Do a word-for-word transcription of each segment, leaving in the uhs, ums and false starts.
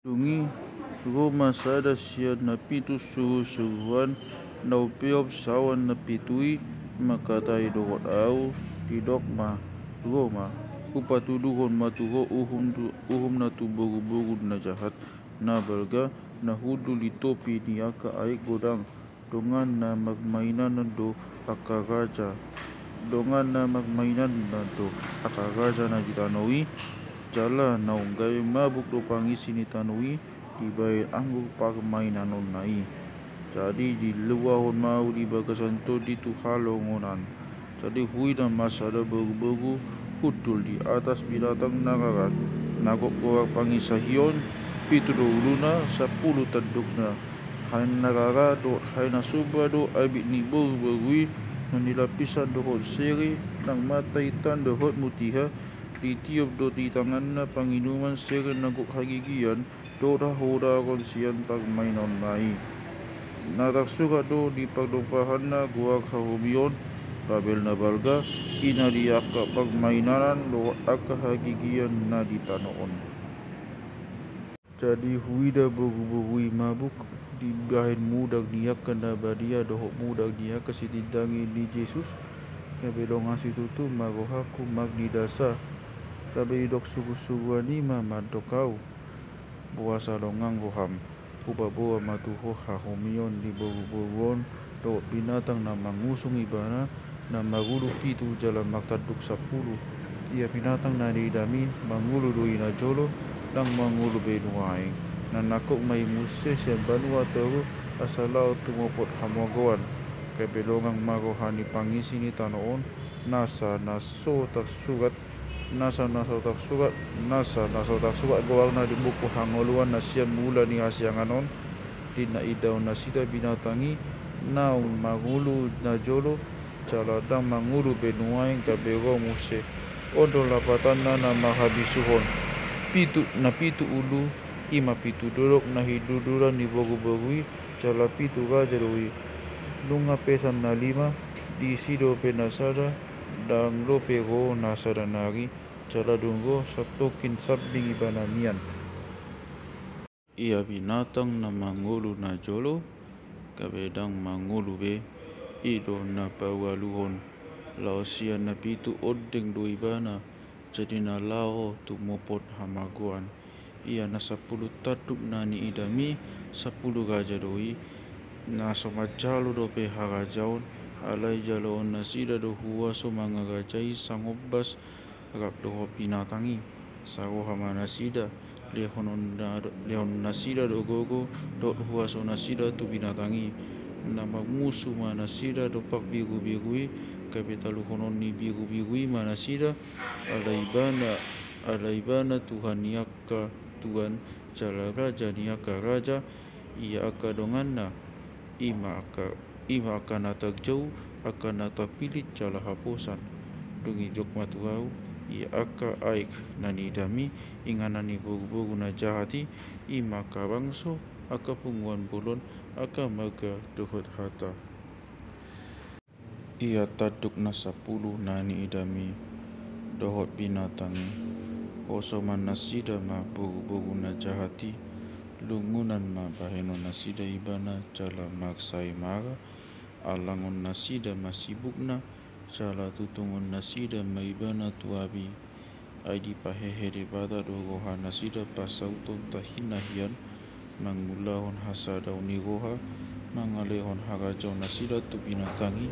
Dung i ro ma sada sian na pitu surusuruan na umpeop saoran na pitu i mangkatai dohot ahu, didok ma, ro ma, hupatuduhon ma tu ho uhum, uhumna tu boruboru na jahat, na balga, na hundul di topi ni angka aek godang, dongan na marmainanan do angka raja, dongan na marmainanan do angka raja na di tano i, jala naung gabe mabuk do pangisi ni tano i dibahen anggur parmainanonna i. Jadi diluahon ma ahu di bagasan tondi tu halongonan. Jadi huida ma sada boruboru hundul di atas binatang na rara, na gok goar pangisahion, pitu do uluna, sampulu tandukna. Haen na rara dohot haen na somba do abit ni boruboru i, na nilapisan dohot sere, nang mata intan dohot mutiha, ditiop do di tanganna panginuman sere na gok hagigian, dohot hahodaron sian parmainanonna i. Na tarsurat do di pardompahanna goar hahomion, label na balga, i na di angka parmainanan dohot angka hagigian na di tano on. Jadi huida boruboru i mabuk dibahen mudag ni angka na badia dohot mudag ni angka sitindangi ni Jesus, gabe dongan situtu ma rohangku marnidasa, gabe didok surusuruan i ma mandok ahu. Boasa longang roham? Hupaboa ma tu ho hahomion di boruboru on dohot binatang na mangusung ibana, na marulu pitu jala martanduk sampulu. Ia binatang na niidam i mangolu do i najolo, ndang mangolu be nuaeng. Na nangkok ma i muse sian banua toru asa laho tumopot hamuagoan. Gabe longang ma roha ni pangisi ni tano on, nasa na so tarsurat nasa na so tarsurat, nasa na so tarsurat goarna di buku hangoluan na sian mula ni hasiangan on, di na idaon nasida binatang i naung mangolu najolo, jala ndang mangolu be nuaeng gabe ro muse. On do lapatanna na marhabisuhon. Pitu, na pitu ulu, i ma pitu dolok na hinunduran ni boruboru i, jala pitu raja do i. Nunga pesan na lima, disi dope na sada, ndang dope ro na sada nari, jala dung ro satongkin sambing ibana mian. Ia binatang na mangolu najolo, gabe ndang mangolu be, i do na paualuhon. Laos sian na pitu ondeng do ibana, jadi na laho tumopot hamuagoan. Ia na sampulu tanduk na niidam i, sampulu raja do i, na so manjalo dope harajaon, alai jaloon nasida do huaso mangarajai sangombas rap dohot binatang i. Saroha ma nasida, lehonon na, lehonon nasida do gogo dohot huaso nasida tu binatang i. Na marmusu ma nasida dompak birubiru i, gabe taluhonon ni birubiru i ma nasida, ala ibana, ala ibana Tuhan ni angka tuan, jala raja ni angka raja, ia angka donganna, i ma angka, i ma angka na tarjou, angka na tarpillit jala haposan. Dung i didok ma tu ahu, ia angka aek na niidam i, inganan ni boruboru na jahat i, i ma angka bangso, angka punguan bolon, angka marga dohot hata. Ia tanduk na sampulu na niidam i dohot binatang i, hosoman nasida ma boruboru na jahat i, lungunan ma bahenon nasida ibana jala marsai mara, alangon nasida ma sibukna, jala tutungon nasida ma ibana tu api. Ai dipahehe Debata do roha nasida pasauthon tahi na hian, mangulahon hasadaon ni roha, mangalehon harajaon nasida tu binatang i,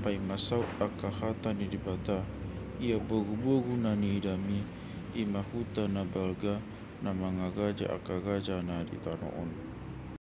paima saut angka hata ni Debata. Ia boruboru na niidam i, i ma huta na balga, na mangaraja angka raja na di tano on.